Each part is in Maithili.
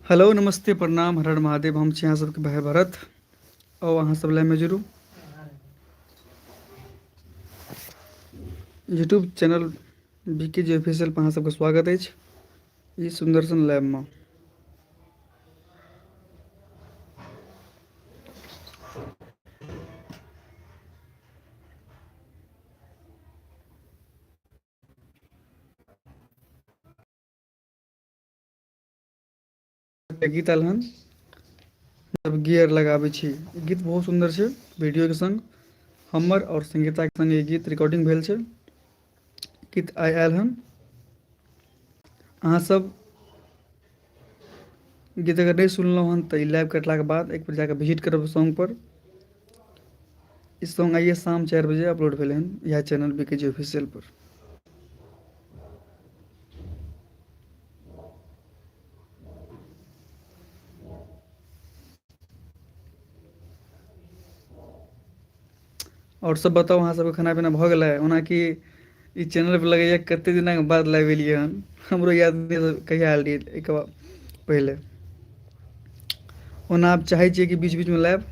हेलो नमस्ते प्रणाम हर हर महादेव। हम छी अहाँ सबके भाय भरत और अहाँ सब लाइव में जुड़ू। यूट्यूब चैनल बी के जी ऑफिशियल पर अहाँ सबके स्वागत अछि ई सुंदर सन लाइव में। गीत आयल हन जब गियर लगाबै छी, ई गीत बहुत सुन्दर छै। वीडियो के संग हमर और संगीता के संग ई गीत रिकॉर्डिंग भेल छै। गीत आइ आयल हन। अहाँ सब गीत अगर नहि सुनलहुँ हन तऽ ई लाइव कटलाके बाद एक बेर जाकऽ विजिट करब सॉन्ग पर। ई सॉन्ग आइए शाम 4 बजे अपलोड भेलै हन इएह चैनल बी के जी ऑफिशियल पर। आओर सब बताउ, अहाँ सबके खाना पीना भऽ गेलै? ओनाकि ई चैनल पर लगैया कते दिनक बाद लाइव एलियै हन, हमरो याद नहि कहिया आयल रहियै एहिके पहिले। ओना आब चाहै छियै कि बीच बीचमे लाइव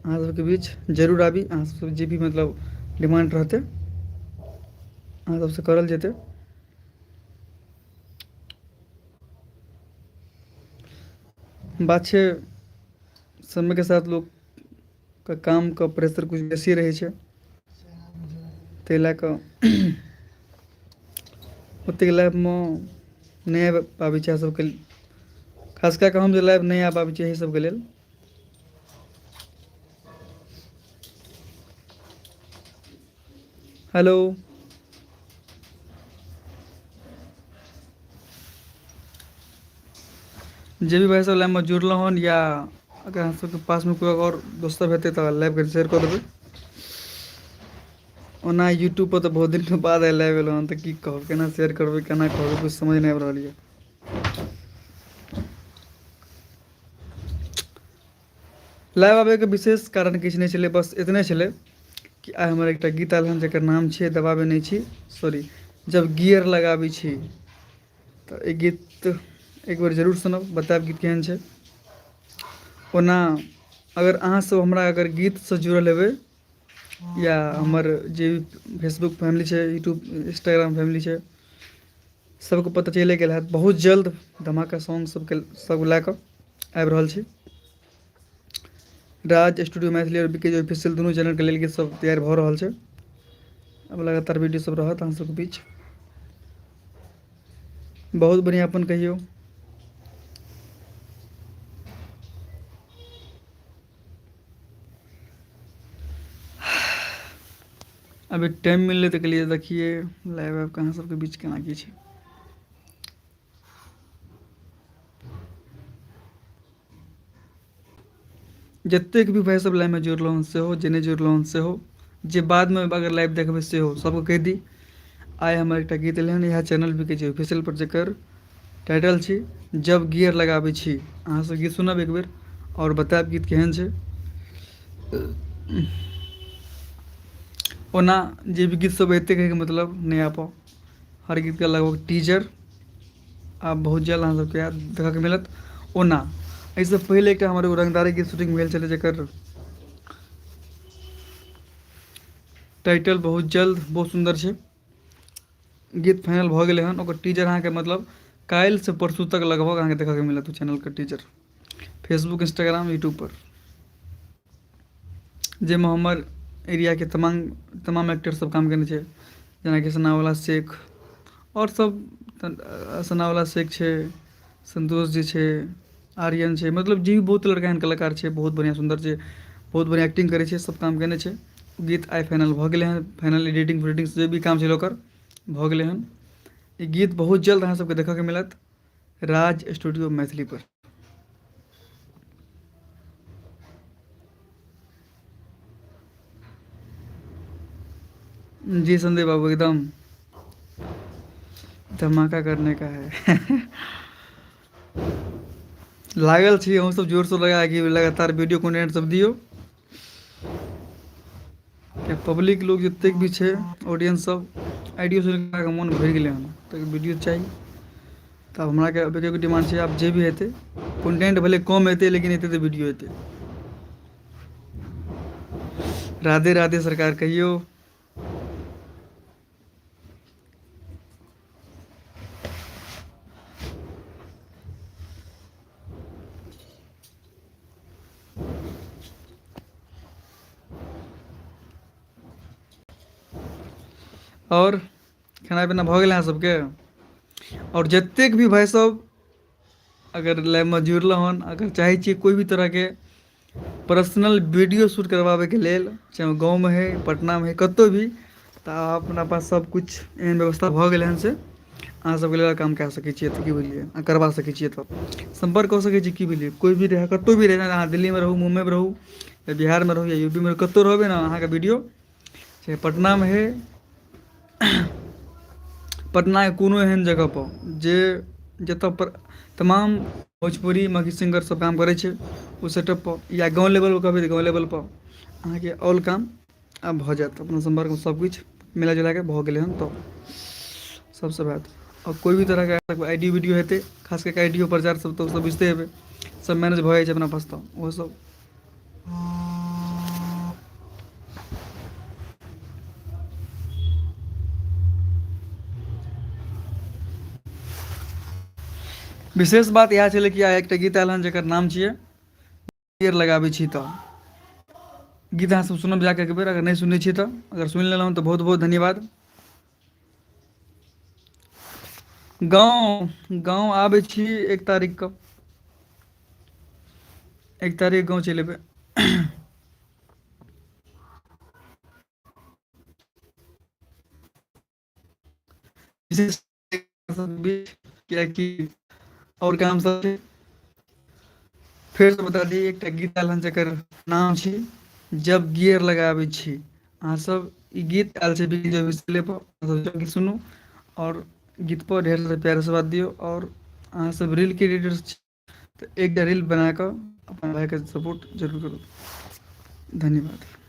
अहाँ सबके बीच जरूर आबी। अहाँ सब जे भी मतलब डिमांड रहतै अहाँ सबसँ करल जेतै। बात छै समयके साथ लोकके कामके प्रेशर कुछ बेसी रहै छै, ताहि लए कऽ ओतेक लाइफमे नहि आबि पाबै छै। सबके खास कए कऽ हम जे लाइव नहि आबि पाबै छी एहि सबके लेल। हेलो, जे भी भाइ सब लाइवमे जुड़लहुँ हन या अगर अहाँ सबके पासमे कोइ आओर दोस्त सब हेतै तऽ लाइवके शेयर कऽ देबै। ओना यूट्यूब पर तऽ बहुत दिनके बाद आइ लाइव एलहुँ हन, तऽ की कहब, केना शेयर करबै, केना कहबै, कुछ समझ नहि आबि रहल यऽ। लाइव आबैके विशेष कारण किछु नहि छलै, बस एतने छलै कि आइ हमर एकटा गीत आयल हन जकर नाम छियै दबाबै नहि छी, सॉरी, जब गियर लगाबै छी। तऽ ई गीत एक बेर जरूर सुनब, बतायब गीत केहन छै। ओना अगर अहाँसभ हमरा अगर गीतसँ जुड़ल हेबै या हमर जे भी फेसबुक फैमिली छै, यूट्यूब इंस्टाग्राम फैमिली छै, सबके पता चलि गेल हैत, बहुत जल्द धमाका सॉन्ग सबके सब लए कऽ आबि रहल छी। राज स्टूडियो मैथिली आओर बीके ऑफिशियल दुनू चैनलके लेल गीत सब तैयार भऽ रहल छै। आब लगातार वीडियो सब रहत अहाँ सबके बीच। बहुत बढ़िआँ, अपन कहियौ। अभी टाइम मिललै तऽ कहलियै देखियै लाइव आबि कऽ अहाँ सबके बीच केना की छै। जतेक भी भाइ सब लाइवमे जुड़लहुँ हन सेहो, जे नहि जुड़लहुँ हन सेहो, जे बादमे अगर लाइव देखबै सेहो, सबके कहि दी आइ हमर एकटा गीत एलै हन इएह चैनल बी के जी ऑफिशियल पर, जकर टाइटल छी जब गियर लगाबै छी। अहाँ सब गीत सुनब एक बेर आओर बतायब गीत केहन छै। ओना जे भी गीत सब एते कहैके मतलब नहि आबऽ, हर गीतके लगभग टीजर आब बहुत जल्द अहाँ सबके आयत, देखऽके मिलत। ओना एहिसँ पहिले एकटा हमर एगो रङ्गदारी गीत शूटिंग भेल छलै जकर टाइटल बहुत जल्द, बहुत सुन्दर छै। गीत फाइनल भऽ गेलै हन, ओकर टीजर अहाँके मतलब काल्हिसँ परसू तक लगभग अहाँके देखऽके मिलत ओ चैनलके टीजर फेसबुक इंस्टाग्राम यूट्यूब पर, जाहिमे हमर एरियाके तमाम तमाम एक्टर सब काम केने छै, जेनाकि सनावला शेख आओर सब। सनावला शेख छै, सन्तोष जी छै, आर्यन छै, मतलब जे भी बहुत लड़का एहन कलाकार छै, बहुत बढ़िआँ सुन्दर छै, बहुत बढ़िआँ एक्टिंग करै छै, सब काम केने छै। गीत आइ फाइनल भऽ गेलै हँ, फाइनल एडिटिंग उडिटिंग जे भी काम छलै ओकर भऽ गेलै हन। ई गीत बहुत जल्द अहाँ सबके देखऽके मिलत राज स्टूडियो मैथिली पर। जी संदीप बाबू, एकदम धमाका करने का है। लागल छी अहूँ सब जोर शोर लगा कि लगातार वीडियो कंटेंट सब दियौ। पब्लिक लोग जतेक भी छै, ऑडियंस सब ऑडियो सुनि कऽ मोन भरि गेलै हन तऽ वीडियो चाही। तऽ हमराके आब एकेगो डिमांड छै, आब जे भी हेतै कंटेंट भले कम हेतै लेकिन एतै तऽ वीडियो एतै। राधे राधे सरकार कहियौ। आओर खाना पीना भऽ गेल अहाँ सबके? आओर जतेक भी भाय सब अगर लाइवमे जुड़लहुँ हन, अगर चाहै छियै कोइ भी तरहके पर्सनल वीडियो शूट करबाबैके लेल, चाहे ओ गाँवमे होइ, पटनामे होइ, कतहु भी, तऽ आब अपना पास सबकिछु एहन व्यवस्था भऽ गेलै हन से अहाँ सबके लेल काम कए सकै छियै। तऽ की बुझलियै, अहाँ करबा सकै छियै, तऽ सम्पर्क कऽ सकै छी। की बुझलियै, कोइ भी रहै, कतहु भी रहै, अहाँ दिल्लीमे रहू, मुम्बइमे रहू या बिहारमे रहू या यूपीमे रहू, कतहु रहबै ने, अहाँके वीडियो चाहे पटनामे होइ, पटनाके कोनो एहन जगहपर जे जतऽ पर तमाम भोजपुरी मगही सिंगर सब काम करै छै ओ सेटअपपर, या गाँव लेवलपर कहबै तऽ गाँव लेवलपर अहाँके ऑल काम आब भऽ जायत। अपना सम्पर्कमे सबकिछु मिला जुलाके भऽ गेलै हन, तऽ सबसँ बात आओर कोइ भी तरहके I D video हेतै, खास कऽ कऽ I D प्रचार सब तऽ सब बुझिते हेबै, सब मैनेज भऽ जाइ छै अपना पास, तऽ ओहो सब। विशेष बात इएह छलै कि आइ एकटा गीत आयल हन जकर नाम छियै गियर लगाबै छी। तऽ गीत अहाँ सब सुनब जाके एक बेर, अगर नहि सुनने छी तऽ। अगर सुनि लेलहुँ तऽ बहुत बहुत धन्यवाद। गाँव गाँव आबै छी 1 तारीखके, 1 तारीख गाँव चलि एबै। विशेष कियाकि आओर काम सब छै। फेरसँ बता दी, एकटा गीत आयल हन जकर नाम छी जब गियर लगाबै छी। अहाँ सब ई गीत आयल छै बीज ऑफिशियले पर, अहाँ सब गीत सुनू आओर गीत पर ढेर सारा प्यार आशीर्वाद दियौ। आओर अहाँ सब रील क्रिएटर छी तऽ एकटा रील बना कऽ अपन भाइके सपोर्ट जरूर करू। धन्यवाद।